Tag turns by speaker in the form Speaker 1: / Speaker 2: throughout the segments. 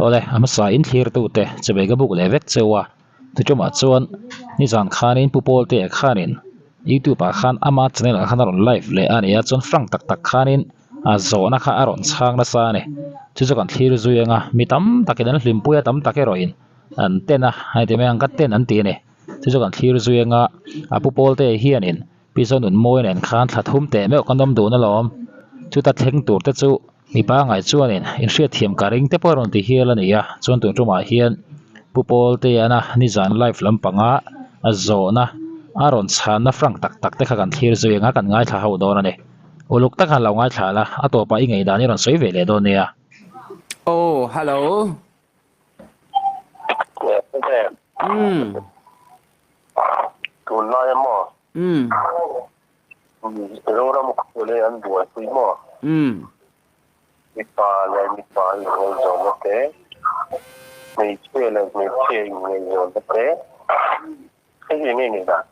Speaker 1: Awle, a hmasa in thlirtute chawei ka buk leh vek cheu a, tuṭumah chuan nizan khanin Pu Pawltea khanin YouTube ah khan ama channel ah khan a rawn live leh a ni a, chuan frank tak tak khanin a zawhna kha a rawn chhang nasa a ni. Chu chu kan thlir zui ang a, mi tam takin an hlimpui a, tam tak erawhin an ten a, hei ti mai ang ka ten an ti a ni. Chu chu kan thlir zui ang a, a Pu Pawltea hianin Pi Zonunmawi nen khan thla thum teh meuh kan awm dun alawm. Chuta thleng tur te chu mi pangai chuanin inhriatthiam ka ring te pawh a rawn ti hial a ni a, chuan tun tumah hian Pu Pawlteana nizan live lampanga a zawhna a rawn chhanna frank tak tak te kha kan thlir zui ang a, kan ngaithla ho dawn a ni. Uluk tak han lo ngaithla la, a tawpah i ngaihdan i rawn sawi ve leh dawn nia.
Speaker 2: Aw, hello. Umm.
Speaker 3: Tunlai maw?
Speaker 2: Umm.
Speaker 3: Mizoram khawpui an buaipui maw?
Speaker 2: Umm.
Speaker 3: Mipa leh mipa inngaihzawnna te, hmeichhia leh hmeichhia inngaihzawnna te, hei hi enge nih dan?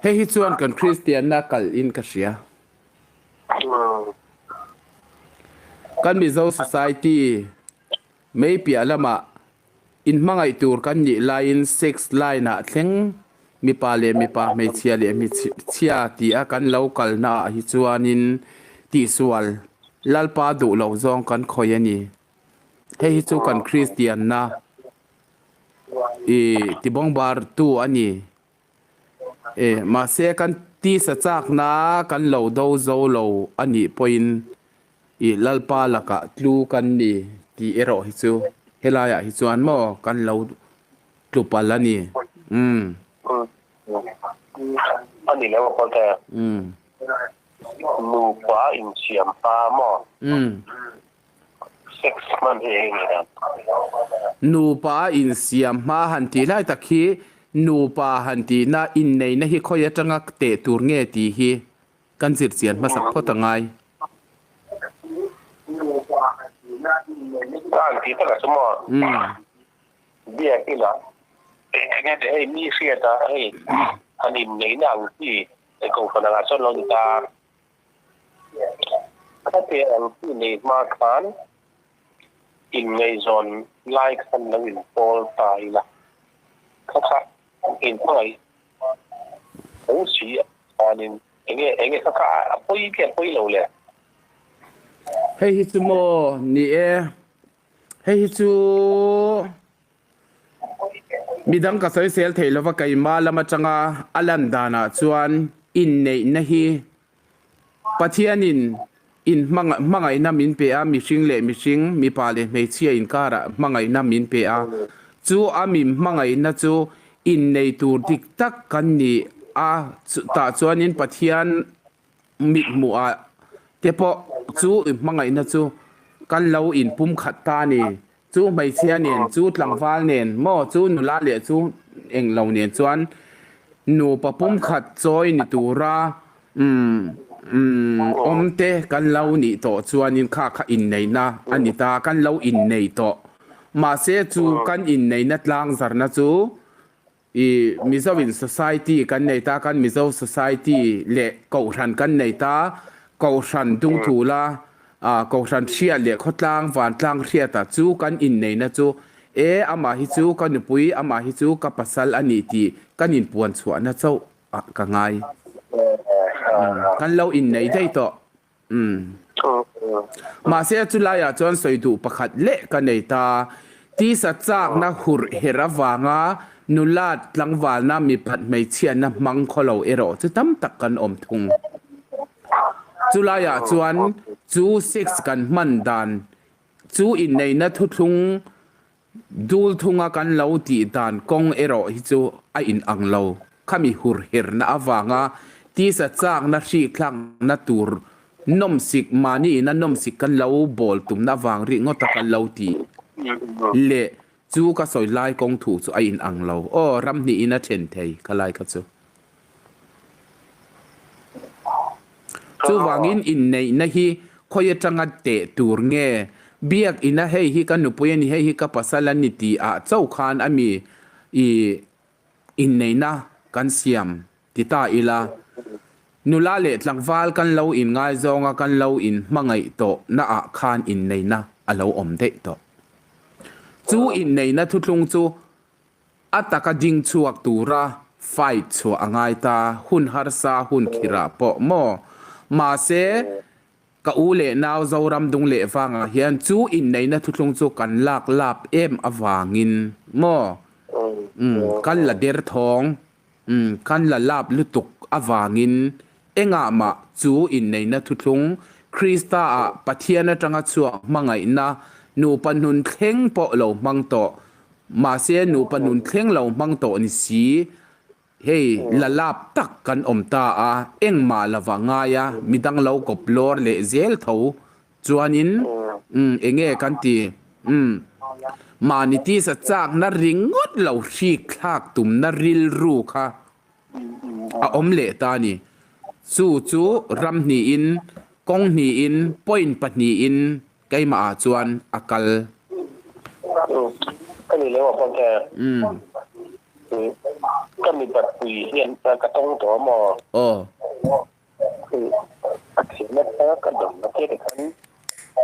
Speaker 2: Hei hi chuan kan Kristianna kal in ka hria. Kan Mizo Society mei piah lamah inhmangaih tur kan nih laiin sex line ah thleng mipa leh mipa, hmeichhia leh hmeichhia ti a kan lo kalna ah hi chuanin tihsual Lalpa duh lo zawng kan khawih a ni. Hei hi chu kan Kristianna i tibawngbar tu a ni. E, mahse kan tisa chakna kan lo do zo lo a nih pawhin i Lalpa lakah tlu kan ni tih erawh hi chu helaiah hi chuan maw kan lo tlu palh a ni. Umm.
Speaker 3: A ni lo a Pawlte.
Speaker 2: Umm.
Speaker 3: Nupa insiam hma maw?
Speaker 2: Umm.
Speaker 3: Sex hman hi eng nge dan?
Speaker 2: Nupa insiam hma han tih lai tak hi nupa han tihna inneihna hi khawi atanga teh tur nge tih hi kan zir chian hmasak phawt a ngai.
Speaker 3: Ka han tih takah chu maw biak ila eng nge hei mi hriata hei han inneihna ang chi kohhran angah chuan lo ni ta. Khatiang ang chi nei hma khan inngaihzawn lai khan lo inpawl ta ila, kha kha inhmangaih tho si chuanin enge enge kha kha a pawi nge a pawi lo le?
Speaker 2: Hei hi chu maw ni e, hei hi chu Midang ka sawisel thei lova keimah lam atanga a lan danah chuan inneihna hi Pathianin in hmangaihna min pe a, mihring leh mihring, mipa leh hmeichhia inkarah hmangaihna min pe a, chu a min hmangaihna chu innei tur dik tak kan ni a, tah chuanin Pathian mithmuhah te pawh chu hmangaihna chu kan lo inpumkhat ta a ni. Chu hmeichhia nen, chu tlangval nen maw, chu nula leh chu englo nen chuan nupa pumkhat chawi ni tura umm awm te kan lo nih tawh chuanin kha kha inneihna a ni ta, kan lo innei tawh. Mahse chu kan inneihna tlangzarna chu I Mizo in society kan nei ta, kan Mizo society leh Kohhran kan nei ta, Kohhran dungthula ah Kohhran hriat leh khawtlang vantlang hriata chu kan inneihna chu e amah hi chu ka nupui, amah hi chu ka pasal a ni tih kan inpuan chhuahna chauh ah ka ngai. Kan lo innei daih tawh. Umm. Mahse chulaiah chuan sawi duh pakhat leh ka nei ta. Tisa chakna hurh her avanga nulat tlangvalna mipat hmeichhiatna hmang khaw lo erawh chu tam tak kan awm thung. Chulaiah chuan chu sex kan hman dan chu inneihna thuthlung Dul thunga kan lo tih dan kawng erawh hi chu a inang lo. Khami hurherna avanga tisa chakna hrikthlakna tur nawmsik, mahni ina nawmsik kan lo bawl tumna avang rih ngawta kan lo tih leh chu ka sawi lai kawng thu chu a inang lo. Aw, ram hnihin a then thei kha lai kha chu. Chuvangin inneihna hi khawi atanga teh tur nge? Biak ina hei hi ka nupui a ni, hei hi ka pasal a ni tih ah chauh khan a mi i inneihna kan siam. Ti ta ila, nula leh tlangval kan lo inngaizawng a, kan lo inhmangaih tawh na ah khan inneihna a lo awm daih tawh. Chu inneihna thuthlung chu a taka ding chhuak tura fight chhuah a ngai ta, hun harsa hun khirah pawh maw? Mahse, Ka u leh nau Zoram dung leh vangah hian chu inneihna thuthlung chu kan lak lap em avangin maw? Umm, kan la der thawng, umm, kan la lap lutuk avangin engah mah chu inneihna thuthlung Krista ah Pathian atanga chhuak hmangaihna nupa hnun thleng pawh lo hmang tawh, mahse nupa hnun thleng lo hmang tawh ni si Hei, la lap tak kan awm ta a, engmah lova ngai a, midang lo kawp lawr leh zel tho chuanin umm enge kan ti umm mahni tisa chakna ringawt lo hrik thlak tumna rilru kha a awm leh ta a ni. Chu chu ram hnihin, kawng hnihin, point pahnihin Keimah ah chuan a kal.
Speaker 3: Ka ni lo a pawn e. Ka mipat pui hian ka tawng tawh a maw?
Speaker 2: Aw.
Speaker 3: A thiamna kha ka dawm na te khan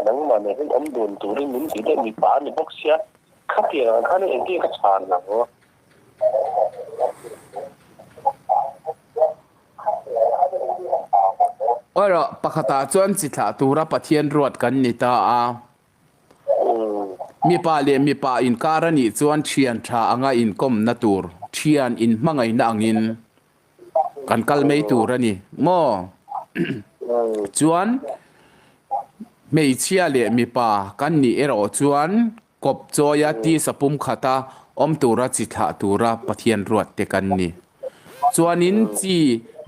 Speaker 3: nangmah nen hian awm dun turin min ti deuh mipa a ni bawk sia, khatiang ang khan engtin ka chhan ang?
Speaker 2: Erawh pakhatah chuan chi thlah tura Pathian ruat kan ni ta a. Mipa leh mipa inkar a nih chuan thian tha anga inkawmna tur, thian inhmangaihna angin kan kal mai tur a ni maw? Chuan hmeichhia leh mipa kan nih erawh chuan Kawp chawia tisa pum khata awm tura chi thlah tura Pathian ruat te kan ni. Chuanin chi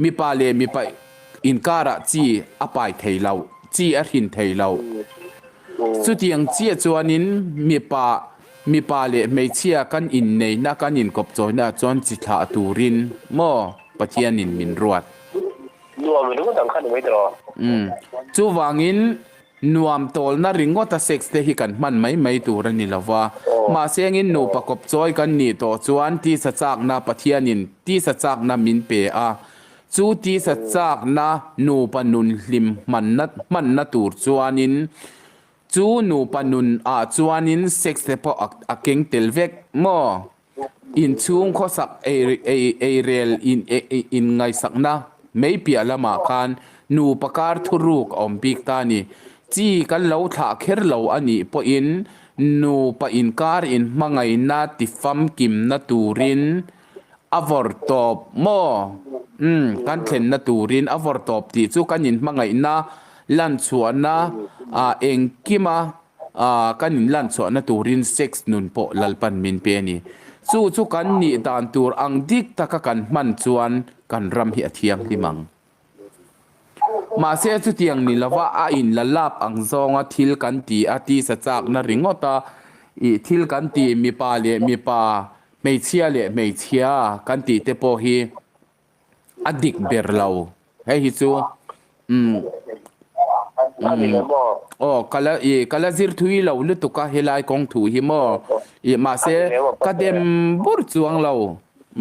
Speaker 2: mipa leh mipa inkarah chi a pai thei lo, chi a hrin thei lo. Chutiang chiah chuanin mipa mipa leh hmeichhia kan inneihna kan inkawp chawina chuan chi thlah turin maw Pathianin min ruat.
Speaker 3: Nuam ringawt ang kha ni mai tawh.
Speaker 2: Umm. Chuvangin Nuam tawlna ringawta sex te hi kan hman mai mai tur a ni lo va. Mahse engin nupa kawp chawi kan nih tawh chuan tisa chakna Pathianin tisa chakna min pe a. Chu tisa chakna nupa nun hlim hmanna hmanna tur chuanin chu nupa nun ah chuanin sex te pawh a keng tel vek maw? Inchhung khawsak eirel inngaihsakna mai piah lamah khan nupa kar thuruk a awm bik ta a ni. Chi kan lo thlah kher lo a nih pawhin nupa inkar inhmangaihna tifamkimna turin a vawr tawp maw? Umm, kan thlenna turin a vawr tawp tih chu kan inhmangaihna lanchhuahna engkima Ah, kan inlan chhuahna turin sex nun pawh Lalpan min pe a ni. Chu chu kan nih dan tur ang dik taka kan hman chuan kan ram hi a thianghlim ang. Mahse chutiang ni lova a inla lap ang zawnga thil kan ti a, tisa chakna ringawt a, ih thil kan ti mipa leh mipa, hmeichhia leh hmeichhia kan tih te pawh hi a dik ber lo hei hi chu umm umm aw ka la ih ka la zir thui lo lutuk a helai kawng thu hi maw ih mahse ka dem bur chuang lo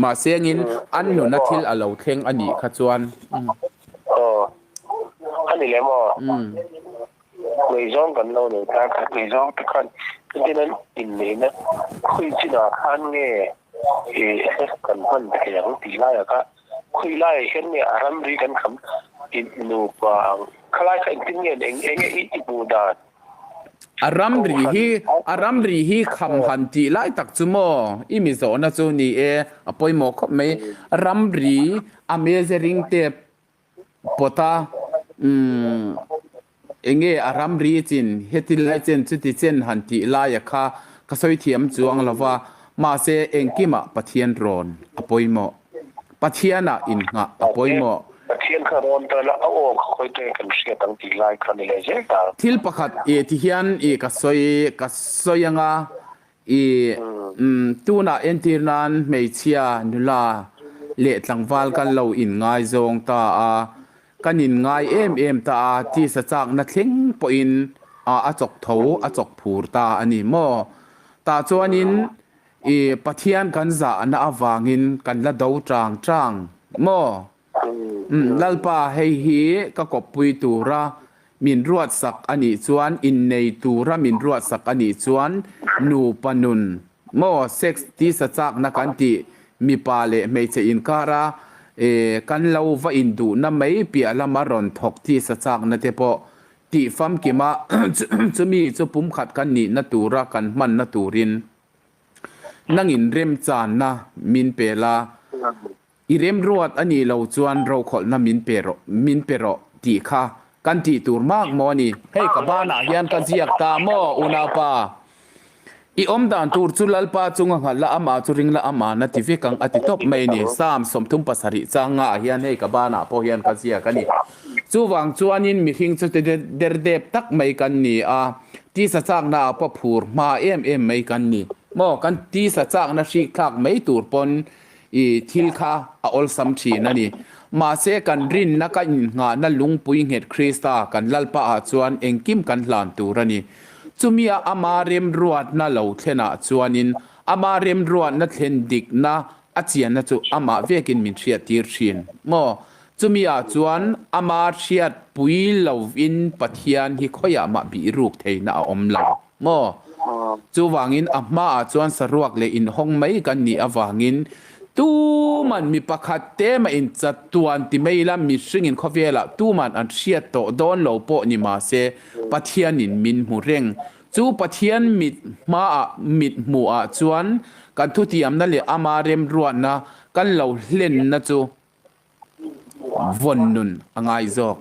Speaker 2: mahse engin an nuna thil a lo thleng a nih kha chuan umm. Umm.
Speaker 3: Ngaihzawng kan lo nei ta kha ngaihzawng te khan engtin an inneihna khawi chinah khan nge ih kan hman thei ang tih laiah kha khawi laiah hian nge a ramri kan kham in nupa ang khalai kha engtin nge eng enge i i hmuh dan.
Speaker 2: A ramri hi a ramri hi kham han tih lai tak chu maw i mi zawhna chu ni e a pawimawh khawp mai ramri a measuring tape pawt a, umm enge a ramri chin heti lai chen chuti chen han tih laia kha ka sawi thiam chuang lo va, mahse engkimah Pathian rawn a pawimawh, Pathianah innghah a pawimawh.
Speaker 3: Pathian kha rawn tan a, a aw kha khawi te kan hriat ang tih lai kha ni leh zel ta.
Speaker 2: Thil pakhat ih ti hian ih ka sawi ka sawi anga I tunah entir nan hmeichhia nula leh tlangval kan lo inngaizawng ta a, kan inngai em em ta a, tisa chakna thleng pawhin a chawk tho, a chawk phur ta a ni maw? Tah chuanin i Pathian kan zahna avangin kan la do chang chang. Maw? Umm Lalpa hei hi ka kawppui tura min ruatsak a nih chuan innei tura min ruatsak a nih chuan nupa nun maw sex tisa chakna kan tih mipa leh hmeichhe inkara kan lo va induhna mai piah lama rawn thawk tisa chakna te pawh tih famkima chumi chu pumkhat kan nihna tura kan hmanna turin nangin remchanna min pe la. I remruat a nih lo chuan rokhawlhna min pe rawh, min pe rawh tih kha kan tih tur mak maw a ni? Hei ka banah hian ka ziak ta maw unaupa? I awm dan tur chu Lalpa chunga nghalh la, amah chu ring la, amah na ti vek ang a ti tawp mai a ni. Psalm 37 chang ngaah hian hei ka banah pawh hian ka ziak a ni. Chuvang chuanin mihring chu te derdep tak mai kan ni a, tisa chakna ah pawh phur hma em em mai kan ni maw? Kan tisa chakna hrik thlak mai tur pawn I thil kha a awlsam thin a ni. Mahse kan rinna ka innghahna lungpui nghet Krista kan Lalpa ah chuan engkim kan hlan tur a ni. Chumia ama remruatna lo thlenah chuanin ama remruatna thlen dikna a chianna chu amah vekin min hriattir thin maw? Chumi ah chuan ama hriatpui lovin Pathian hi khawiah mah bihruk theihna a awm lo. Maw? Chuvangin a hmaah chuan saruak leh inhawng mai kan nih avangin tuman mi pakhat te mah in chatuan ti mai ila mihringin khawvelah tuman an hriat tawh dawn lo pawh ni mahse Pathianin min hmu reng. Chu Pathian mit hmaah mit hmuhah chuan kan thutiamna leh ama remruatna kan lo hlenna chu vawn nun a ngai zawk.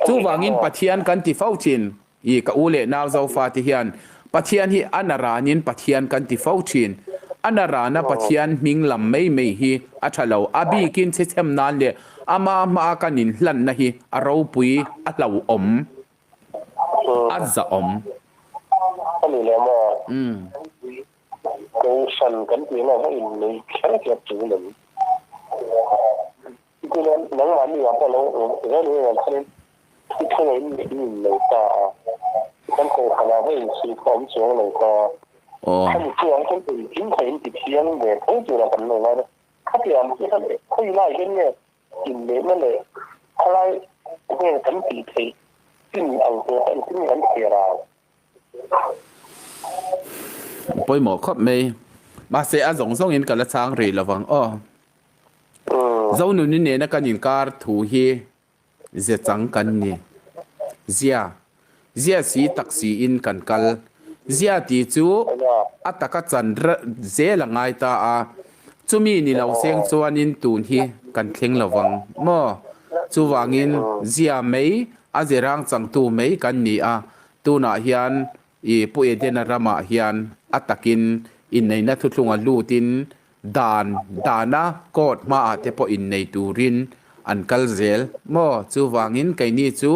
Speaker 2: Chuvangin Pathian kan ti fo thin, i ka u leh nau Zofa te hian Pathian hi a na ranin Pathian kan ti fo thin. A na rana Pathian hming lam mai mai hi a tha lo. A bikin chhechhem nan leh ama hmaa kan inhlanna hi a ropui a hlauhawm, a zahawm.
Speaker 3: Kohhran kan tih emaw va innei kher kher tul em? Chuti nangmahni ah pawh lo zel zel ang khanin thu thung in in innei ta a, kan kohhran ah va inchhir kha awm chuang lo kha. Khami chu ang chuan engkim kha in ti thiang ve tho tur ah kan lo ngai a, khatiang ang chu khan khawi lai hian nge inneihna leh khalai vel kan tih theih chin ang tur kha engtin nge kan thlir ang?
Speaker 2: Pawimawh khawp mai. Mahse a zawng zawngin ka la chhang rih lo vang aw. Zonuni nena kan inkar thu hi ze chang kan ni. Zia. Zia si tak siin kan kal. Zia tih chu a taka chan zel a ngai ta a. Chumi ni lo seng chuanin tun hi kan thleng lo vang maw? Chuvangin zia mai a zirang changtu mai kan ni a. Tunah hian i Pu Edena ramah hian a takin inneihna thuthlunga lutin dan dana court hmaah te pawh innei turin an kal zel maw? Chuvangin keini chu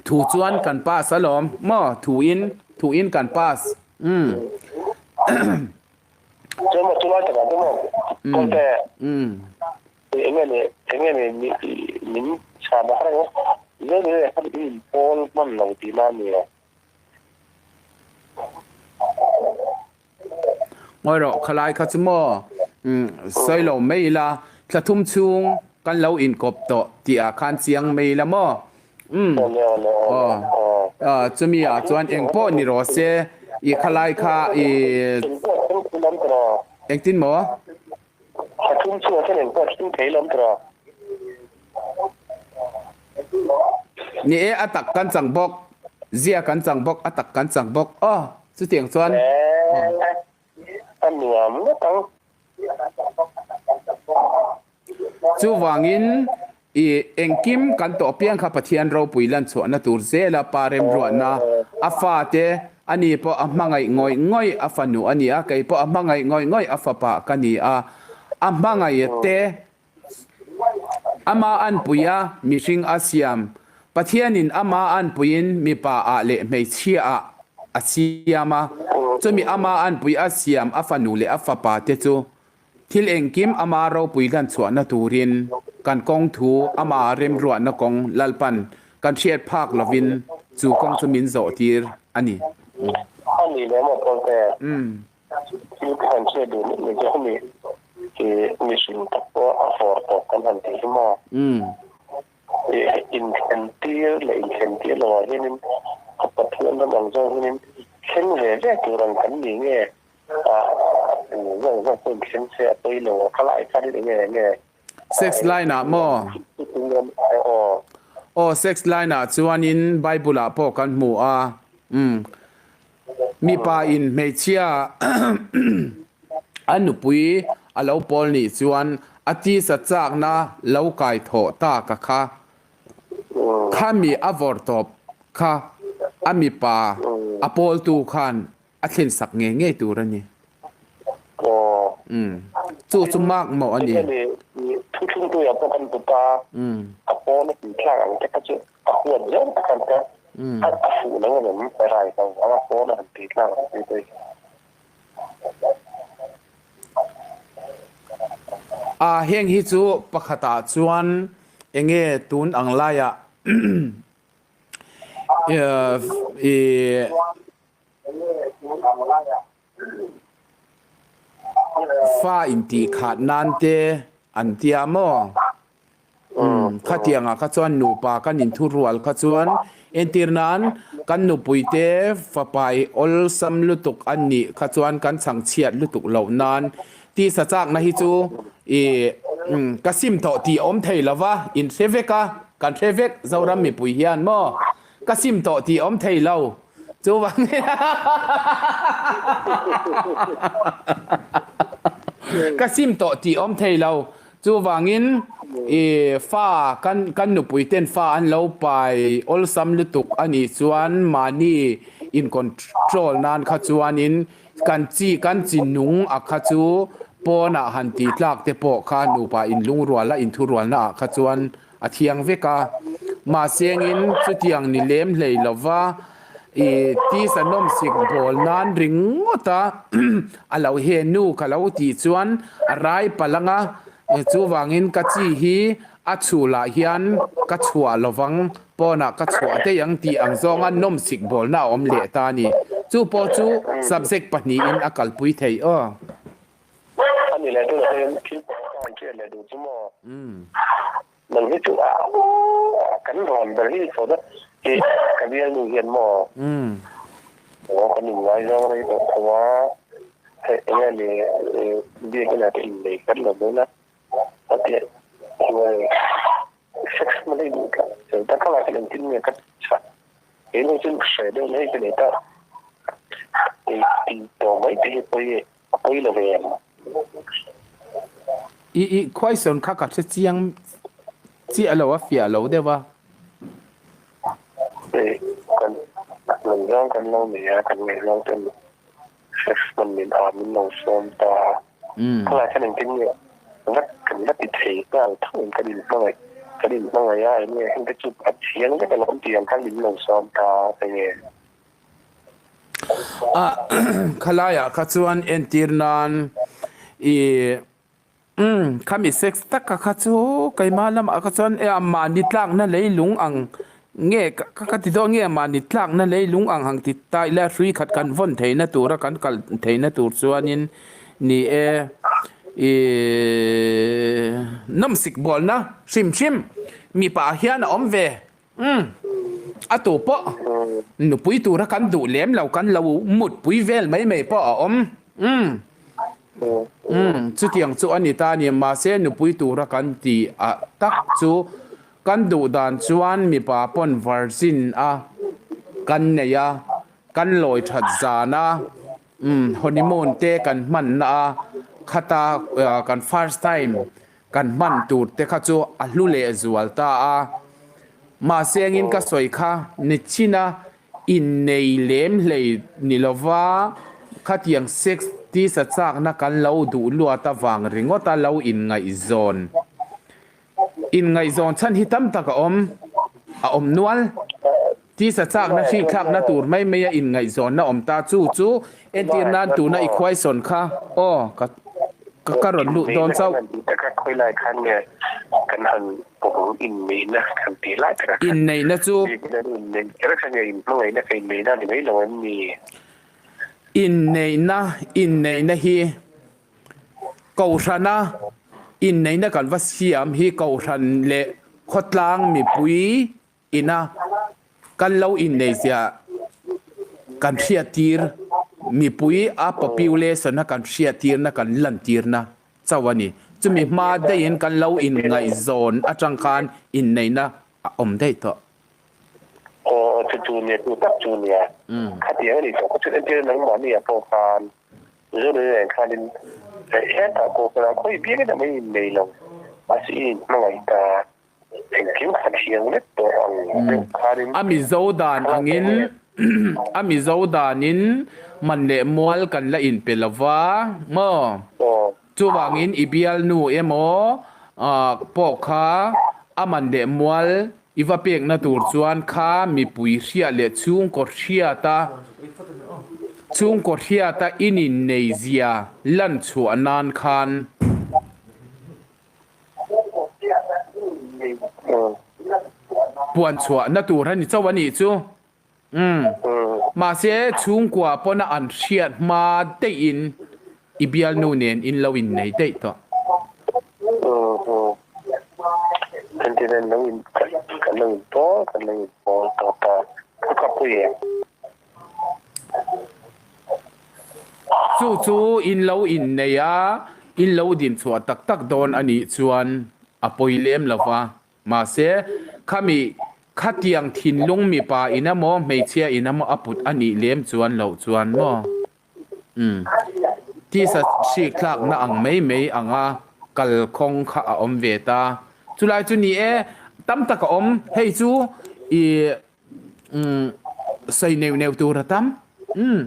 Speaker 2: thu chuan kan pass alawm maw? Thuin thuin kan pass umm.
Speaker 3: Chuan maw chulai takah chu maw Kawlte Enge ni enge ni min chhan a har ang zel zel khan in in pawl hman lo tih na ania.
Speaker 2: Ngawi rawh khalai kha chu maw sawi lo mai ila thla thum chhung kan lo inkawp tawh tih ah khan chiang mai ila maw umm aw chumi ah chuan eng pawh ni rawh se i khalai kha i engtin maw.
Speaker 3: A thum chu a thlen engpawh a thleng thei lawm tawh a.
Speaker 2: Ni e, a tak kan chang bawk. Zia kan chang bawk, a tak kan chang bawk. Aw, chutiang chuan.
Speaker 3: A nuam ngawt ang.
Speaker 2: Chuvangin i engkim kan tawh piang kha Pathian ropui lan chhuahna tur zela pa remruatna a fate ani pawh a hmangaih ngawih ngawih a fanu a ni a, kei pawh a hmangaih ngawih ngawih a fapa ka ni a, a hmangaih te ama anpui a mihring a siam Pathianin ama anpuiin mipa ah leh hmeichhia ah a siam a, chumi ama anpui a siam a fanu leh a fapa te chu Thil engkim ama ropui hlan chhuahna turin kan kawng thu ama remruahna kawng Lalpan kan hriat phak lovin chu kawng chu min zawh tir a ni.
Speaker 3: A ni leh maw Pawlte? Thil ka han hriat duh mek chu hemi mihring tak pawh a vawr tawp kan han tih hi maw? Inthlentir leh inthlentir lo ah hianin a Pathian ram ang zawng hianin thleng ve ve tur ang kan ni nge a zawng zawng pawh inthleng se a pawi lo a khalai khan enge enge
Speaker 2: Sex line ah maw? Aw sex line ah chuanin Bible ah pawh kan hmu a umm mipa in hmeichhia a nupui a lo pawl nih chuan a tisa chakna lo kai thawh ta ka kha khami a vawr tawp kha a mipa a pawltu khan A thlen sak ngei ngei tur a ni. Umm. Chu chu mak mawh a ni.
Speaker 3: Thuthlungtuia pawh kan put a, a pawn a tih thlak ang te kha chu a huat zel tak ang te, a fuh lo a awm rai lo ang a pawn a han tih thlak ang te pawh hi.
Speaker 2: A heng hi chu pakhatah chuan enge tun ang laiah i Fa intih khat nan te an tia maw? Umm, khatiangah kha chuan nupa kan inthurual kha chuan entir nan kan nupui te fapai awlsam lutuk an nih kha chuan kan chhangchhiat lutuk loh nan tisa chakna hi chu ih ka sim tawh tih a awm thei lo va, inhre vek a, kan hre vek Zoram mipui hian maw? Ka sim tawh tih awm thei lo. Chuvang Ka sim tawh tih awm thei lo. Chuvangin i fa kan kan nupui ten fa an lo pai awlsam lutuk a nih chuan mahni in control nan kha chuanin kan chi kan chi nung a kha chu pawnah han tih tlak te pawh kha nupa inlungrual a inthurualna ah kha chuan A thiang vek a, mahsengin chutiang ni lem hlei lova i tisa nawmsik bawl nan ringawt a, a lo he nu ka lo tih chuan a rai palh ang a, chuvangin ka chi hi a chhulah hian ka chhuah lovang, pawnah ka chhuah daih ang tih ang zawnga nawmsik bawlna a awm leh ta a ni. Chu pawh chu subject pahnihin a kalpui thei aw.
Speaker 3: A ni leh tunah hian thil pakhat ka han hriat leh duh chu maw? Nang hi chu a kan rawn ber hi saw dat hi ka bialnu hian maw? Aw kan inngaizawng rei tawh tho a, hei enge ni biakina te innei kher lo mai la a ti enge sex hman hi duh tlat fel tak a kan engtin nge ka chah kei nu chu hre deuh mai ka nei ta ei tih tawh mai te hi pawi A pawi lo ve em?
Speaker 2: I i question kha ka hre chiang chiah lo a fiah lo deuh a.
Speaker 3: Hei kan ngaihzawng kan lo nei a, kan ngaihzawng ten sex hman min a min lo sawm ta a. Khawlai khan engtin nge va kan va ti thei nghal tho in kan inhmangaih kan inhmangaih a eng nge heng te chu a chiang vek alawm tih ang khan min lo sawm ta a enge.
Speaker 2: A khalaiah kha chuan entir nan i umm khami sex taka kha chu keimah lamah kha chuan e a mahni tlakna leilung ang nge ka ka ti dawn nge mahni tlakna leilung ang ang ti ta ila hrui khat kan vawn theihna tura kan kal theihna tur chuanin ni e i nawmsik bualna hrim hrim mipa ah hian a awm ve. Umm, a tu pawh nupui tura kan duh lem lo, kan lo mutpui vel mai mai pawh a awm. Umm, umm, chutiang chu a ni ta a ni. Mahse, nupui tura kan tih ah tak chu kan duh dan chuan mipa pawn virgin a kan nei a, kan lawi that zan a, umm, honeymoon te kan hmanna a, khata kan first time Kan hman tur te kha chu a hlu leh zual ta a, mahse engin ka sawi kha nichina innei lem hlei ni lova khatiang sex tisa chakna kan lo duh luat avang ringawt a lo inngaihzawn inngaihzawn chhan hi tam tak a awm a awm nual. Tisa chakna hri thlakna tur mai maia inngaihzawnna awm ta chu chu entir nan tuna i khuaisawn kha aw ka ka rawn luh dawn chauh. Inneihna chu. Inneihna, inneihna hi Kohhrana inneihna kan va siam hi Kohhran leh khawtlang mipui ina kan lo inneihzia kan hriattir, mipui a population a kan hriattirna kan lantirna chauh a ni. Chumi hma daihin kan lo inngaihzawn atang khan inneihna a awm daih tawh.
Speaker 3: Aw chu chu nia chu tak chu nia khatiang a nih tawh kha chu entir nangmahni ah pawh khan Zonu nen khanin hetah pawh khan a khawi biak emaw i innei lo mahse i inhmangaih ta engkim kha thiang vek tawh ang deuh khanin
Speaker 2: A Mizo dan angin a Mizo danin man leh mual kan la inpe lova maw? Chuvangin i bialnu emaw pawh kha a man leh mual i va pekna tur chuan kha mipui hriat leh chhungkaw hriata chhungkaw hriata i ninneizia lan chhuah nan khan puan chhuahna tur a ni chauh a nih chu. Umm. Mahse, chhungkua pawna an hriat hma deihin i bialnu nen in lo innei daih tawh.
Speaker 3: Umm. Engtin an lo in kan lo in pawl kan lo in pawl tawh ta ka ka pui em.
Speaker 2: Chu chu in lo innei a, in lo dinchhuah tak tak dawn a nih chuan a pawi lem lo va. Mahse, khami khatiang thinlung mipa in emaw hmeichhia in emaw a put a nih lem chuan loh chuan maw? Umm. Tisa hrik tlakna ang mai mai anga kalkhawng kha a awm ve ta. Chulai chu ni e, tam tak a awm. Hei chu i umm sawi neuh neuh tur a tam. Umm.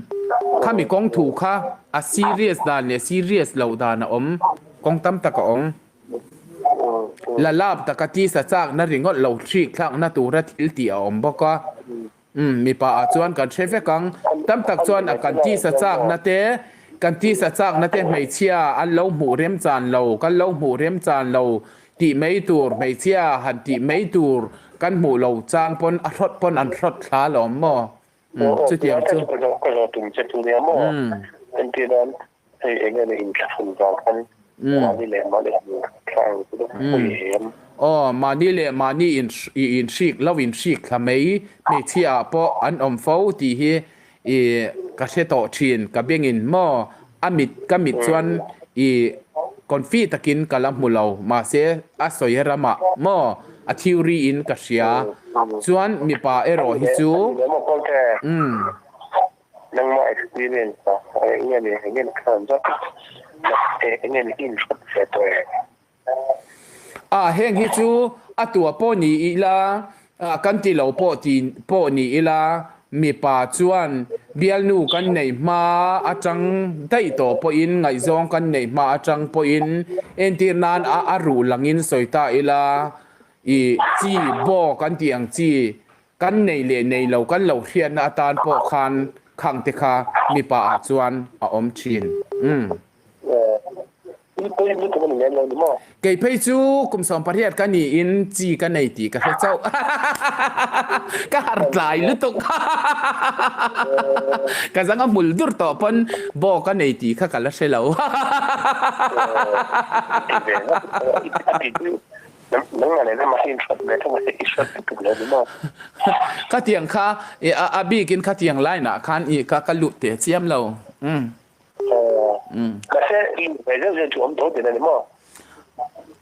Speaker 2: Khami kawng thu kha a serious dan leh serious loh dan a awm. Kawng tam tak a awm. La lap taka tisa chakna ringawt lo hrik thlakna tura thil tih a awm bawk a. Umm, mipa ah chuan kan hre vek ang. Tam tak chuan a kan tisa chakna te, kan tisa chakna te hmeichhia an lo hmuh rem chan lo, kan lo hmuh rem chan lo tih mai tur, hmeichhia han tih mai tur kan hmuh lo chang pawn a hrawt pawn an hrawt thla alawm maw? Umm, chutiang chu.
Speaker 3: Ka zawh tum che chu nia maw? Entirnan Hei eng emaw inthlahrun vang khan mahni leh mahni han thlang chu ka pawi em.
Speaker 2: Aw, mahni leh mahni i inhrik lo inhrik thla mai hmeichhia ah pawh an awm fo tih hi i ka hre tawh thin ka bengin maw a mit ka mit chuan i confi takin ka la hmu lo mahse a sawi ramah maw a theory in ka hria chuan mipa erawh hi chu umm.
Speaker 3: Nangmah experience a eng nge ni eng nge ni khan zat eng nge ni in hrat ve tawh em?
Speaker 2: A heng hi chu a tua pawh ni ila kan ti lo pawh ti pawh ni ila mipa chuan bialnu kan neih hma atang daih tawh pawhin ngaihzawng kan neih hma atang pawhin entir nan a a ruh langin sawi ta ila i chi baw kan tih ang chi Kan nei leh nei lo kan lo hriatna atan pawh khan khang te kha mipa ah chuan a awm thin. Umm. Kei phei chu kum 18 ka niin chi ka nei tih ka hre chauh. Ka har tlai lutuk. Ka zang a hmul dur tawh pawn baw ka nei tih kha ka la hre lo. Khatiang kha a bikin khatiang line ah khan i ka ka lut teh chiam lo.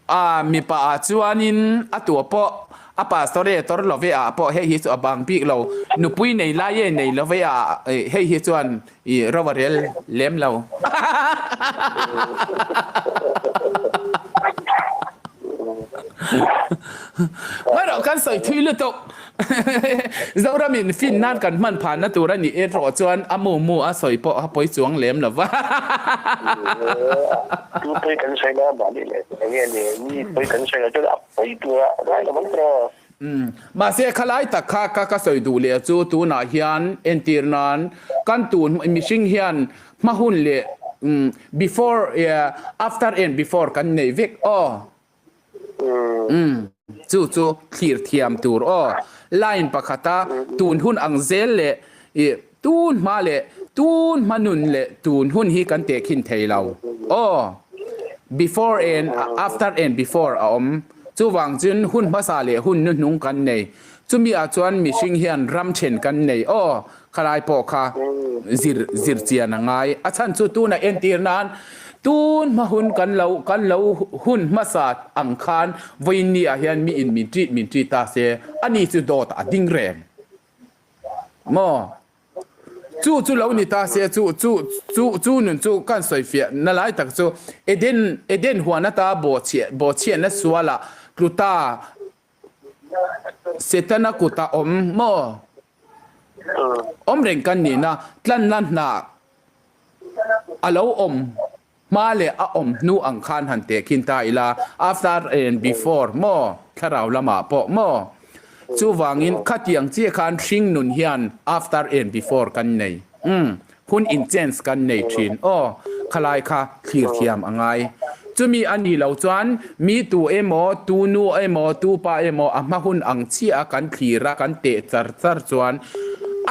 Speaker 2: A mipa ah chuanin a tua pawh a pastore tor love ah pawh hei hi chu a bang bik lo. Nupui nei lai e nei love ah hei hi chuan i ro a rel lem lo. Hmarawh kan sawi thui lutuk. Zoramin fin nan kan hman phanna tur a nih erawh chuan a mu mu a sawi pawh a pawi chuang lem lo va.
Speaker 3: Tu pawi kan sawi na mahni leh enge ni mi pawi kan sawi lo chuan a pawi tura ngai lo ang tiraw.
Speaker 2: Umm. Mahse khalai tak kha ka ka sawi duh leh chu tunah hian entir nan kan tun mihring hian hma hun leh umm before after and before kan nei vek aw. Umm. Chu chu thlir thiam tur aw. Line pakhata tun hun ang zel leh ih tun hma leh. Tun hma nun leh tun hun hi kan tehkhin thei lo. Aw, before and after and before a awm. Chuvang chuan hun hmasa leh hun hnuhnung kan nei. Chumi ah chuan mihring hian ram then kan nei. Aw, khalai pawh kha zir zir chian a ngai. A chhan chu tuna entir nan tun hma hun kan lo kan lo hun hmasa ang khan vawiin ni ah hian mi in min treat min treat ta se, ani chu dawt ah a ding reng. Maw? Chu chu lo ni ta se, chu chu chu chu nun chu kan sawi fiah na lai tak chu Eden Eden huan ata bawhchhiah bawhchhiahna sualah tluta Setana kuta awm maw? Awm reng kan nihna tlanna hnah a lo awm Hma leh a awm hnu ang khan han tehkhin ta ila, after and before maw, thlarau lamah pawh maw? Chuvangin khatiang chiah khan hring nun hian after and before kan nei. Umm, hun in change kan nei thin aw, khalai kha thlir thiam a ngai. Chumi a nih loh chuan mi tu emaw, tu nu emaw, tu pa emaw a hma hun ang chiah a kan thlir a, kan teh char char chuan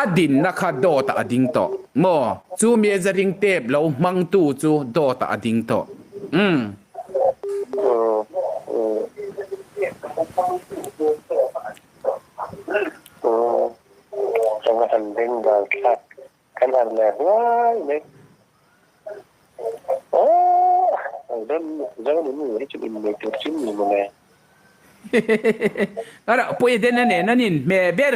Speaker 2: a dinna kha dawtah a ding tawh maw? Chu measuring tape lo hmangtu chu dawtah a ding tawh. Umm. Pu Edena nen an inhmeh ber.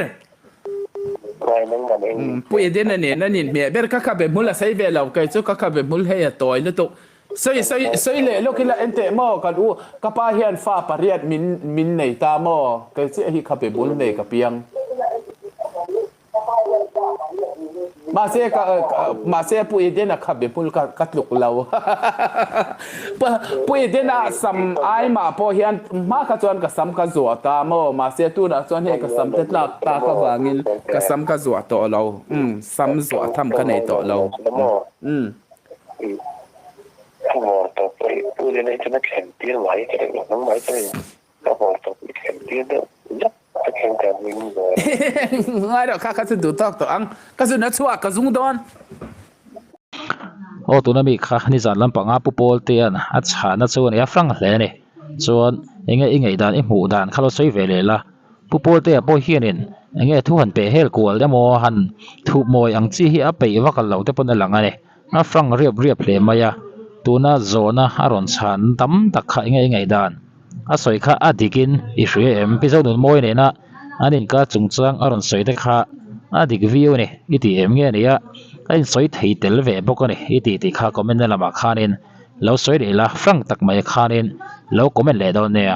Speaker 2: Pu Edena nen an inhmeh ber. Ka khabe hmul a sei ve lo kei chu ka khabe hmul hei a tawi lutuk. Sawi sawi sawi leh lawk ila en teh maw kan u ka pa hian fa pariat min min nei ta maw kei chiah hi khabe hmul nei ka piang. Mahse ka mahse Pu Edena kha be hmul ka ka tluk lo. Pu Edena sam ai mah pawh hian hma kha chuan ka sam ka zuah ta maw mahse tunah chuan hei ka sam te tlak tak avangin ka sam ka zuah tawh lo. Umm sam zuah tham ka nei tawh lo. Umm.
Speaker 3: Ka haw tawp i thlen tir deuh zak a thleng ta hming ber.
Speaker 2: Ngai loh kha kha chu duh tawk tawh ang. Ka zun a chhuak ka zung dawn.
Speaker 1: Aw tuna mi kha nizan lampanga Pu Pawltea'n a chhahna chu a ni a hrang hle a ni. Chuan enge i ngaihdan i hmuh dan kha lo sawi ve leh la. Pu Pawltea pawh hianin enge thu han peh hel kual emaw han thup mawi ang chi hi a peih vak lo te pawn a lang a ni. A hrang riap riap hle mai a, tuna zawhna a rawn chhan tam tak kha enge i ngaihdan? A sawi kha a dikin i hria em? Pi Zonunmawi nena an inkar chungchang a rawn sawi te kha a dik viau a ni i ti em nge nia? A insawi thei tel ve bawk a ni i ti tih kha comment na lamah khanin lo sawi leh la, frank tak mai khanin lo comment leh dawn nia.